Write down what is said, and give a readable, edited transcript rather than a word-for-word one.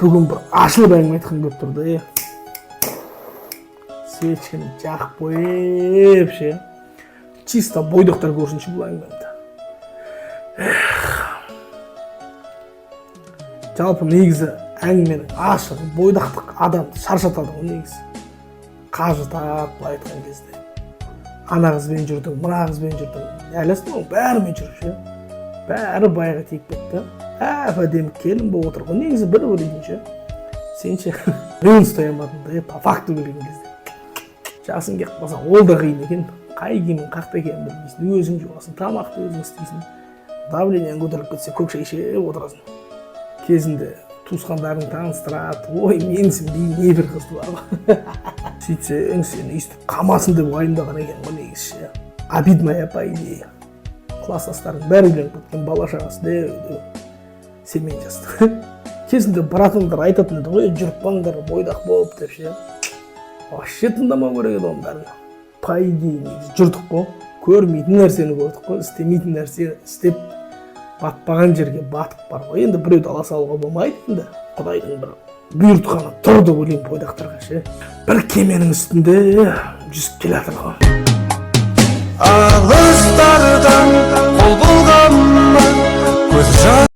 Бүгін бір ашылып әңгіме айтқым келіп тұр да, е. Свечканы жағып қойып ше, чисто бойдақтар көрсінші бұл әңгімемді. Эх. Жалпы, негізі, әңгіменің ашығы, бойдақтық адамды шаршатады ғой негізі, қажытады. Былай айтқан кезде, ана қызбен жүрдің, мына қызбен жүрдің, әлесің ғой бәрімен жүріп ше, бәрі байға тиіп кетті, әп әдемі келін болып отыр ғой негізі бір бір үйдің ше. Сен ше, біреуін ұстай алмадың да, е, по факту келген кезде. Жасың келіп қалса, ол да қиын екен. Қай киімің қақта екенін білмейсің, өзің жуасың, тамақты өзің істейсің, давлениең көтеріліп кетсе, көк шай ішіп отырасың. Кезінде туысқандарың таныстырады, ой, менсінбей небір қызды бар ғой. Сөйтсең, сені өйстіп қамасын деп уайымдаған екен ғой негізі ше. Обидно, иә, по идее. Класстастарың бәрі үйленіп кеткен, бала шағасы дәу дәу, сенімен жасты. Кезінде братандар айтатын еді ғой: «Жүріп қалыңдар бойдақ болып», — деп ше. Вообще тыңдамау керек еді оның бәрін, по идее. Негізі жүрдік қой, көрмейтін нәрсені көрдік қой, істемейтін нәрсе істеп, батпаған жерге батып бар ғой. Енді біреуді ала салуға болмайды енді, құдайдың бір бұйыртқаны тұр деп ойлаймын бойдақтарға ше. Бір кеменің үстінде жүзіп келе жатыр ғой. Алыстардан қол бұлғама, көз жас.